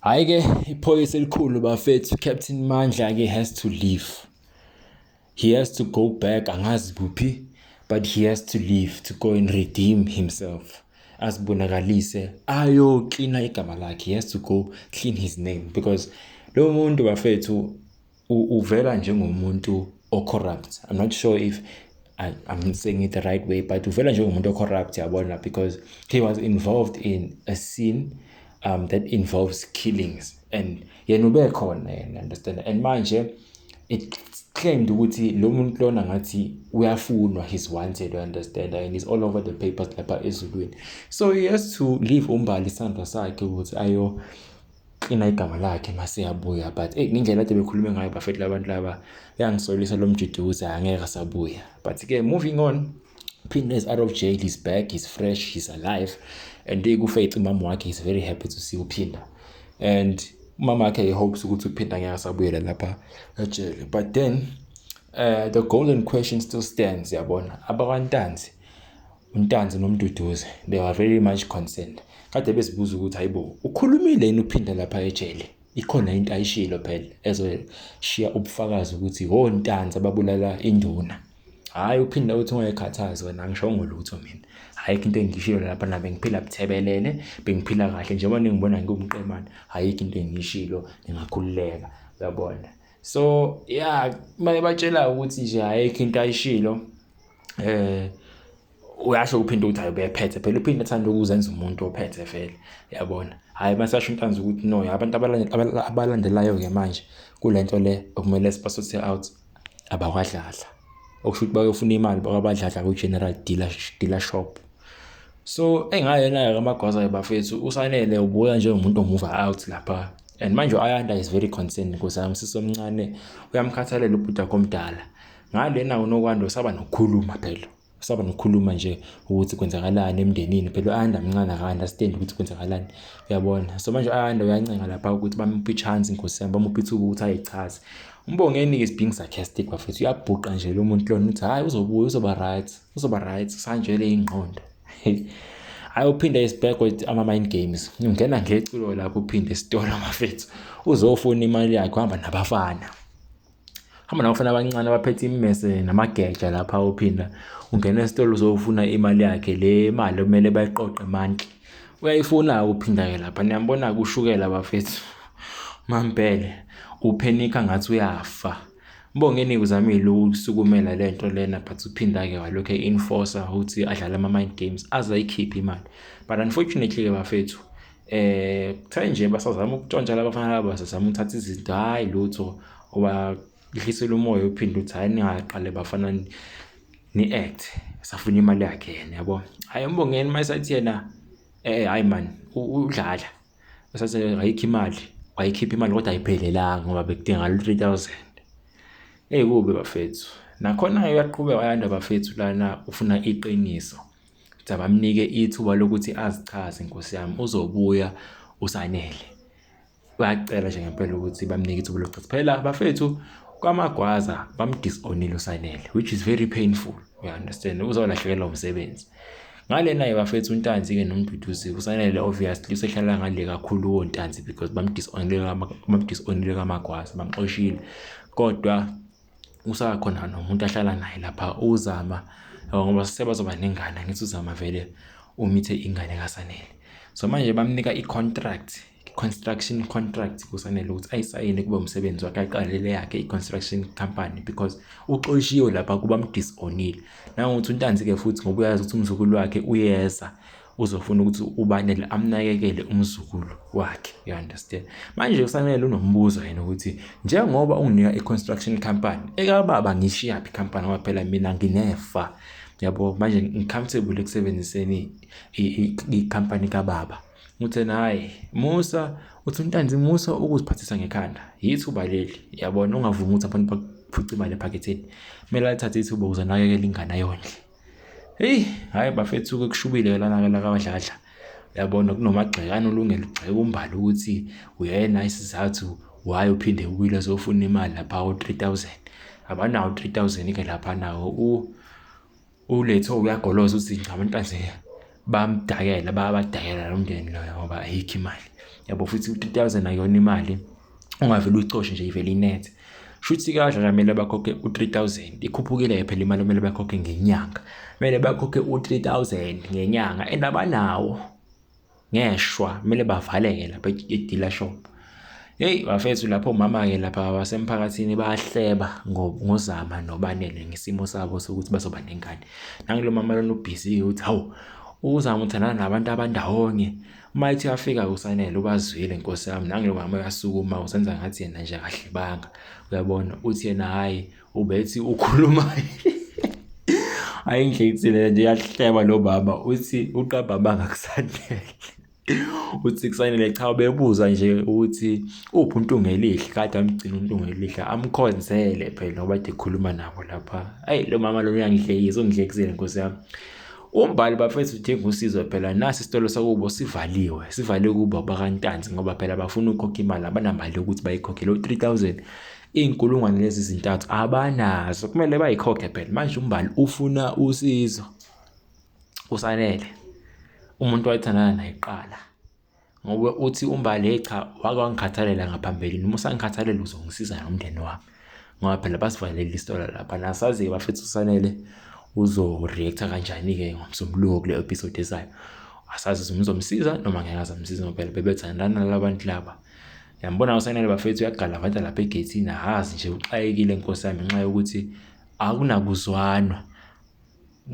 Hhayi-ke iphoyisa elikhulu bafethu, Captain Mandla-ke has to leave. He has to go back, angazi kuphi, but he has to leave to go and redeem himself. Azibonakalise, ayoklina igama lakhe. He has to go clean his name because lo muntu bafethu uvela njengomuntu o-corrupt. I'm not sure if I'm saying it the right way, but uvela njengomuntu o-corrupt, yabona, because he was involved in a scene that involves killings and yena ubekhona yena, understand? And manje it claimed ukuthi lo muntu lona ngathi uyafunwa, he's wanted, you understand, and he's all over the papers lapha ezulwini. So he has to leave uMbali isandla sakhe ukuthi ayo klina igama lakhe mase yabuya. But hey, ngendlela ade bekhulume ngayo bafethu labantu laba, uyangisolisa lo mjidi ukuthi angeke asabuya. But ke moving on, Phinda is out of jail, he's back, he's fresh, he's alive. And kuFaith, umama wakhe, is very happy to see uPhinda. And umama wakhe, he hopes ukuthi uPhinda ngeke asabuyela lapha ejele. But then the golden question still stands, yabona. AbakwaNtanzi, uNtanzi noMduduzi, they were very much concerned. Kade besibuza ukuthi hayibo, ukhulumile yini uPhinda lapha ejele? Ikhona into ayishilo phela ezoshiya ubufakazi ukuthi oNtanzi ababulala induna. Hhayi, uPhinda uthi ungayikhathazi wena, angishongo lutho mina. Ayikho into engiyishilo lapha, na bengiphila buthebelele, bengiphila kahle njengoba ningibona ngiwumqemane, ayikho into engiyishilo, ningakhululeka, uyabona. So yeah, maye batshela ukuthi nje ayikho into ayishilo, uyasho uPhinda ukuthi hayi ubephethe phela. UPhinda ethanda ukuzenza umuntu ophethe vele, yabona. Hhayi, masasho uNtanzi ukuthi no, abantu abalandelayo-ke manje kulento le okumele siba-sort out abakwaDladla, okusho ukuthi bayofuna imali bakwaBadladla kwi-general dealer shop. So engayena-ke amaGwaza bafethu, uSanele ubuya njengomuntu o-move out lapha. And manje u-Ayanda is very concerned, nkosi yami, sisi omncane uyamkhathalela ubhuti wakhe omdala. Ngalena uNokwanda usaba nokukhuluma phela, usaba nokukhuluma nje ukuthi kwenzakalani emndenini phela. U-Ayanda mncane, aka-understand ukuthi kwenzakalani, uyabona. So manje u-Ayanda uyancenga lapha ukuthi bamuphe i-chance, nkosi yami, bamuphe ithuba ukuthi ayichaze. Umbongeni is being sarcastic bafethu, uyabhuqa nje lo muntu lona, uthi hhayi uzobuya, uzoba right, uzoba right, usanjele ingqondo. Hhayi, uPhinda is back with ama-mind games, ungena ngeculo lapho uPhinda esitolo bafethu, uzofuna imali yakhe, uhamba nabafana. Hamba nabafana abancane abaphethe imimese namageja lapha. UPhinda ungena esitolo uzofuna imali yakhe, le mali okumele bayiqoqe monthly. Uyayifuna-ke uPhinda-ke lapha, niyambona-ke ushukela bafethu. Mampele uphenikha ngathi uyafa. Mbongeni uzamile ukusukumela lento lena, but uPhinda-ke walokhu e-enforcer ukuthi adlale ama-mind games aze ayikhiphe imali. But unfortunately-ke bafethu, kuthiwa nje basazama ukutshontsha laba bafana laba, basazama ukuthatha izinto, hhayi lutho, ubahlisela umoya uPhinda uthi hhayi ningaqale bafana ni-act, safuna imali yakhe yena, yabo. Hhayi, uMbongeni mayesathi yena hhayi man, udlala usathi ayikho imali, wayikhipha imali kodwa ayiphelelanga ngoba bekudingakala u-3,000. Eyi kubi bafethu, nakhona-ke uyaqhubeka Ayanda bafethu lana, ufuna iqiniso ukuthi abamnike ithuba lokuthi azichaze, nkosi yami, uzobuya uSanele. Uyacela nje ngempela ukuthi bamnike ithuba lokuchaza phela bafethu. KwaMagwaza bam-disown-ile uSanele, which is very painful, you understand, uzolahlekelwa umsebenzi ngalena-ke bafethu. uNtanzi-ke noMduduzi, uSanele obviously usehlala ngale kakhulu woNtanzi because bam-disown-ile kaMagwaza, bamxoshile, kodwa usakhona nomuntu ahlala naye lapha uZama, ngoba sebazoba nengane, angithi uZama vele umithe ingane kaSanele. So manje bamnika i-contract, i-construction contract kuSanele ukuthi ayisayine kube umsebenzi wakhe, aqalele yakhe i-construction company because uxoshiwe lapha kuba m-disown-ile. Nangokuthi uNtanzi-ke futhi, ngoba uyazi ukuthi umzukulu wakhe uyeza, uzofuna ukuthi ubanele amnakekele umzukulu wakhe, you understand. Manje uSanele unombuzo yena ukuthi njengoba unginika i-construction company ekababa, ngishiyaphi i-company? Ngoba phela mina nginefa, yabo, manje ngi-comfortable ekusebenziseni i-company kababa. Uthi hhayi musa, uthi uNtanzi musa ukuziphathisa ngekhanda, yithuba leli, yabona, ungavumi ukuthi abantu bakuphuce imali ephaketheni, kumele alithathe ithuba ukuze anakekele ingane ayondle. Heyi hhayi bafethu-ke, kushubile lana-ke la kaBadladla, uyabona, kunomagxekane ulungele ugxeka uMbali ukuthi uyena isizathu why uphinde ubuyile uzofuna imali lapha u-3,000. Abanawo u-3,000-ke lapha nawo uLetho uyagoloza uthi cha, abantu bamdakela, bayabadakela lo mndeni loyo ngoba ayikho imali. Yabo futhi u-3000 akuyona imali ungavele uyicoshe nje ivele inethe. Shuthi kaDladla kumele bakhokhe u-3000 ikhuphukile phela imali okumele bakhokhe ngenyanga. Kumele bakhokhe u-3000 ngenyanga and abanawo. Ngeshwa kumele bavaleke lapha e-dealer shop. Hey bafethu lapho omama-ke lapha basemphakathini bayahleba ngoZama noBanele ngesimo sabo sokuthi bazoba nengane. Nangulo mama lona ubhizi-ke uthi hawu uZama uthandana nabantu abandawonye. Uma ethi uyafika uSanele ubazwile nkosi yami nangulo mama uyasukuma usenza ngathi yena nje akahlebanga. Uyabona uthi yena hhayi ubethi ukhuluma hayi indlela nje yahleba lo baba uthi uqamba amanga kuSanele. Uthi kuSanele cha ubebuza nje ukuthi uphi uNtungelihle kade amgcina uNtungelihle amkhonzele phela ngoba kade ekhuluma nabo lapha. Ayi lo mama lo uyangihlekisa ungihlekisile nkosi yami. Umbali bafethu udinga usizo phela nasi isitolo sakubo sivaliwe sivaliwe kubo bakaNtanzi ngoba phela bafuna ukukhokha imali abanamali yokuthi bayikhokhele u-3000 iy'nkulungwane lezi zintathu abanazo kumele bayikhokhe phela manje umbali ufuna usizo uSanele umuntu wayethandana naye kuqala ngoba uthi uMbali hey cha wake wangikhathalela ngaphambilini uma usangikhathalela uzongisiza nomndeni wami ngoba phela basivalele isitolo lapha nasazi-ke bafethu uSanele uzo-react-a kanjani-ke ngoMsombuluko kule episode ezayo asazi ukuthi uzomsiza noma ngeke azamsiza ngoba phela bebethandana labantu laba yambona uSanele bafethu uyagalavanta lapha egeyithini ahazi nje uxakekile nkosi yami ngenxa yokuthi akunakuzwanwa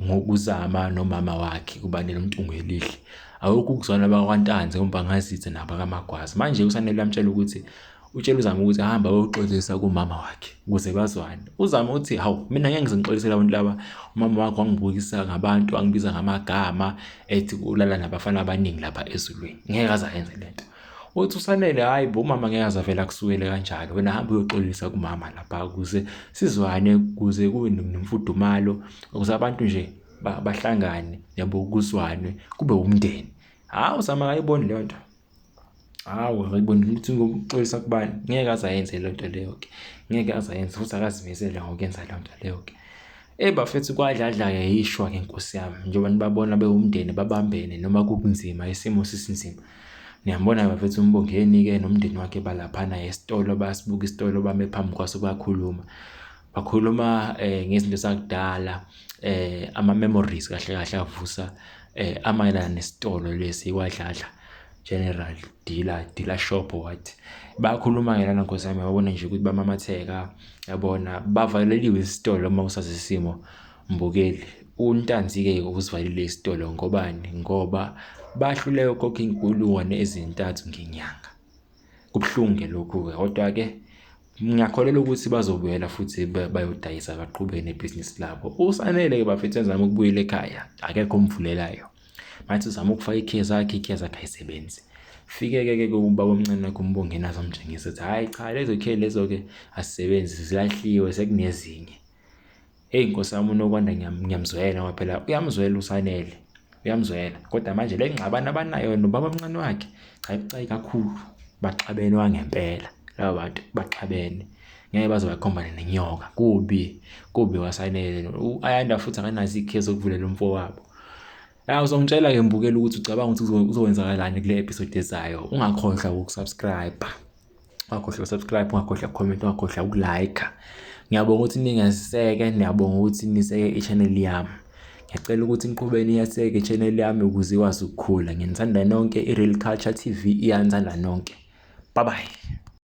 ngokuzama nomama wakhe kubanele uNtungwelihle. Akukho ukuzwana bakwaNtanzi oMpangazitha nabakaMagwaza. Manje uSanele uyamtshela ukuthi utshela uZama ukuthi ahambe ayoxolisa kumama wakhe ukuze bazwane. UZama uthi hawu mina ngeke ngize ngixolisele abantu laba, umama wakho wangibukisa ngabantu wangibiza ngamagama ethi ulala nabafana abaningi lapha ezulwini. Ngeke aze ayenze lento. Uthi uSanele hhayi bo umama ngeke aze avele akusukele kanjalo wena hamba uyoxolisa kumama lapha ukuze sizwane ukuze kube nemfudumalo ukuze abantu nje bahlangane yabo kuzwanwe kube umndeni. Hawu Zama akayiboni leyo nto. Hawu akayiboni ukuthi ngokuxolisa kubani ngeke aze ayenze leyo nto leyo ke ngeke aze ayenze futhi akazimisele ngokwenza leyo nto leyo ke. Eyi bafethu kwadladla-ke yishwa-ke nkosi yami njengoba nibabona bewumndeni babambene noma kunzima isimo sisinzima. Niyambona bafethu uMbongeni-ke nomndeni wakhe balaphana esitolo bayasibuka isitolo bame phambi kwaso bayakhuluma. Bakhuluma ngezinto zakudala ama-memories kahle kahle avusa amayelana nesitolo lesi kwaDladla General Dealer, Dealer Shop or what. Bayakhuluma-ke lana nkosi yami yabona nje ukuthi bamamatheka yabona bavaleliwe isitolo uma usazi isimo mbukeli. UNtanzi-ke usivalile isitolo ngobani? Ngoba bahluleka ukukhokha iy'nkulungwane ezintathu ngenyanga. Kubuhlungu-ke lokhu-ke kodwa-ke ngiyakholelwa ukuthi bazobuyela futhi bayodayisa baqhubeke nebhizinisi labo. USanele-ke bafethu ezama ukubuyela ekhaya akekho omvulelayo. Mathi uzama ukufaka ikhiye zakhe, ikhiye zakhe ayisebenzi. Fike-ke ke ubaba omncane wakhe uMbongeni azomtshengisa ukuthi hhayi cha lezo khiye lezo-ke azisebenzi zilahliwe sekunezinye. Hey nkosi yami uNokwanda ngiyamzwela ngoba phela uyamzwela uSanele uyamzwela kodwa manje le ngxabano abanayo nobaba omncane wakhe cha ibucayi kakhulu baxabene wangempela laba bantu baxabene ngeke baze bakhombane nenyoka kubi kubi kwaSanele u-Ayanda futhi akanazo ikhiye zokuvulela umfowabo. Ya uzongitshela-ke mbukeli ukuthi ucabanga ukuthi kuzokwenzakalani kule episode ezayo ungakhohlwa ukusubscribe. Ungakhohlwa ukusubscribe, ungakhohlwa ukucomment, ungakhohlwa ukulike. Ngiyabonga ukuthi ningeseke, ngiyabonga ukuthi niseke i-channel yami. Ngiyacela ukuthi niqhubeke niyeseke i-channel yami ukuze ikwazi ukukhula. Nginithanda nonke, i-Real Culture TV iyanithanda nonke. Bye bye.